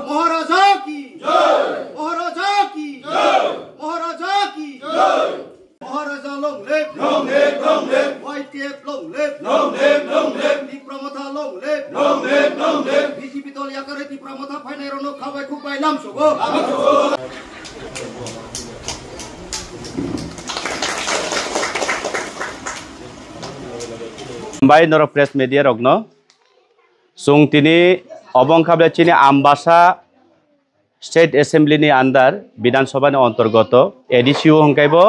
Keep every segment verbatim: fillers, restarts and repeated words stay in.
মহারাজা কি জয়। মহারাজা কি জয়। মহারাজা কি জয়। মহারাজা long live। Long live, long live। YTF long live। Long live, long live। Tripura মথা long live। Long live, long live। BJP দল ইয়াকারে ত্রিপুরা মথা ফাইনাই রনো খাবাই খুবাই লামসগো। Bai norok press media rokno. Chwng tini obo wngkha ble chini Ambasa State Assembly ni under, Bidhan Sabha ni ontorgoto A D C o hwnkhe bo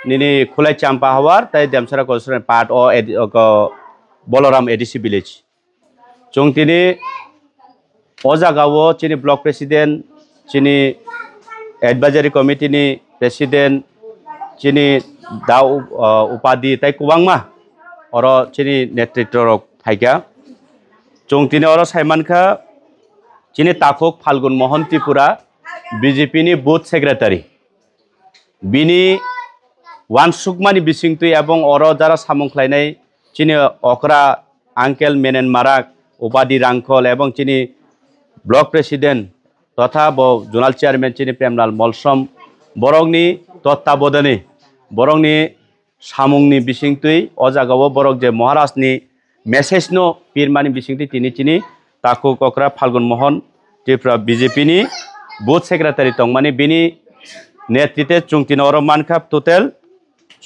nini Khulai Champa Hawar tei Demsara constituency part o A D, o ko Boloram A D C village. Chwng tini o jaga o chini block president, chini advisory committee ni president, chini da up-, uh, upadi tei kwbangma oro chini netritro rok phaikha. Chwng tini oro sai mankha, chini takhuk Phalgun Mohan Tripura, B J P ni booth secretary. Bini uansukmani bisingtwi ebong oro jara samung khlainai chini okra uncle Menen Marak, Upadi Rangkhol ebong chini block president totha bo zonal chairman chini Premlal Molsom, borokni tottabodani, borokni samungni bisingtwi o jagao borok je Maharajni message no pirmani bisingtwi tini chini takhuk okra Phalgun Mohan Tripura B J P ni booth secretary tongmani, bini netritwe chwng tini oro mankha total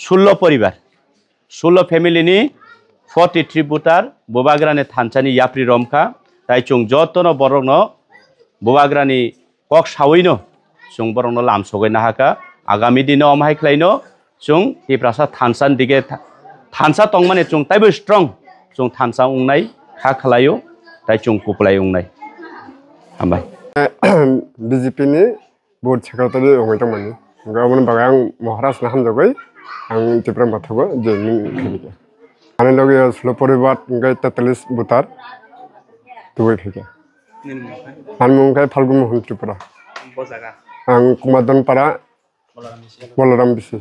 sullo poribar, sullo family ni forty three voter Bubagrani thansa ni yapri romkha, tai chwng jotono borokno Bubagrani kok sawino chwng borokno lamsogwi nahakha. Agami dino omo hai khlaino chwng Tiprasa thansa ni dige tha-, thansa tongmani chwng taibo strong, chwng thansa wngnai kha khlaio, tai chwng kuplai wngnai. Hambai. B J P ni booth secretary wngwi tongmani. Hwnkhe aboni bagwi ang Maharaj no hamjagwi ang Tipra Motha o joining khaikha. Ani logi o sullo poribar hwnkhe tetalis voter tubui phaikha. Nini mung khe? Ani mung khe Phalgun Mohan Tripura. Bo jaga? Ang Kumardan Para, Bolaram bisi. Bolaram bisi.